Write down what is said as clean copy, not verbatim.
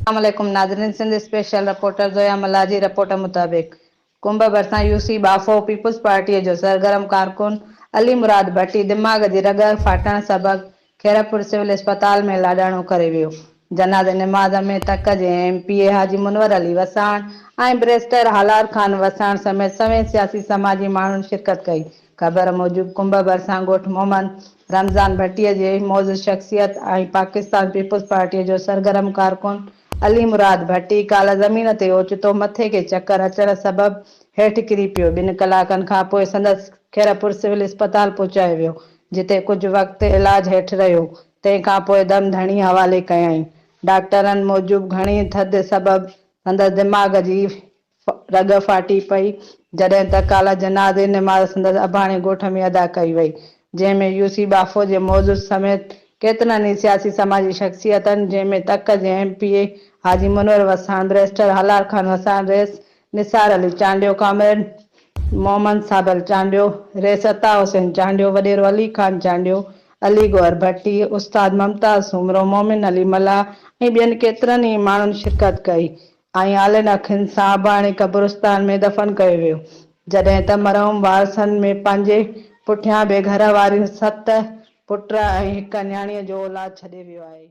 السلام عليڪم ناظرين سنڌ اسپيشل رپورٽر زويا ملاح جي رپورٽ مطابق ڪنب ڀرسان يو سي ٻاڦو پيپلز پارٽيء جو سرگرم ڪارڪن علي مراد ڀٽي دماغ جي رڳ ڦاٽڻ سبب خيرپور سول اسپتال ۾ لاڏاڻو ڪري ويو. جنازي نماز ۾ تڪ جي M P A Haji Munawar Ali Wassan ۽ barrister Halar Khan Wassan سميت سوين سياسي سماجي ماڻهن شرڪت ڪئي. خبر موجب ڪنب ڀرسان ڳوٺ محمد رمضان ڀٽيء جي معزز شخصيت ۽ پاڪستان پيپلز پارٽيء جو سرگرم ڪارڪن علي مراد ڀٽي ڪالهه زمين تي اوچتو مٿي کي چڪر اچڻ سبب هيٺ ڪري پيو، ٻن ڪلاڪن کانپوء سندس خيرپور سول اسپتال پهچايو ويو، جتي ڪجهه وقت علاج هيٺ رهيو، تنهن کانپوء دم ڌڻي حوالي ڪيائين. ڊاڪٽرن موجب گهڻي ٿڌ سبب سندس دماغ جي رڳ ڦاٽي پئي، جڏهن ته ڪالهه جنازي نماز سندس اباڻي ڳوٺ ۾ ادا ڪئي وئي، جنهن ۾ يو سي ٻاڦو جي معزز سميت ڪيترن ئي سياسي سماجي شخصيتن، جنهن ۾ تڪ جي M P A Haji Munawar Wassan, barrister Halar Khan Wassan, رئيس نثار علي چانڊيو، ڪامريڊ محمد صابر چانڊيو، رئيس عطا حسين چانڊيو، وڏيرو علي خان چانڊيو، علي گوهر ڀٽي، استاد ممتاز سومرو، مومن علي ملاح ۽ ٻين ڪيترن ئي ماڻهن شرڪت ڪئي. ۽ آلين اکين سان اباڻي قبرستان ۾ دفن ڪيو ويو، جڏهن ته مرحوم وارثن ۾ پنهنجي پٺيان بي گهر واريون ست پٽ ۽ هڪ نياڻيء جو اولاد ڇڏي ويو آهي.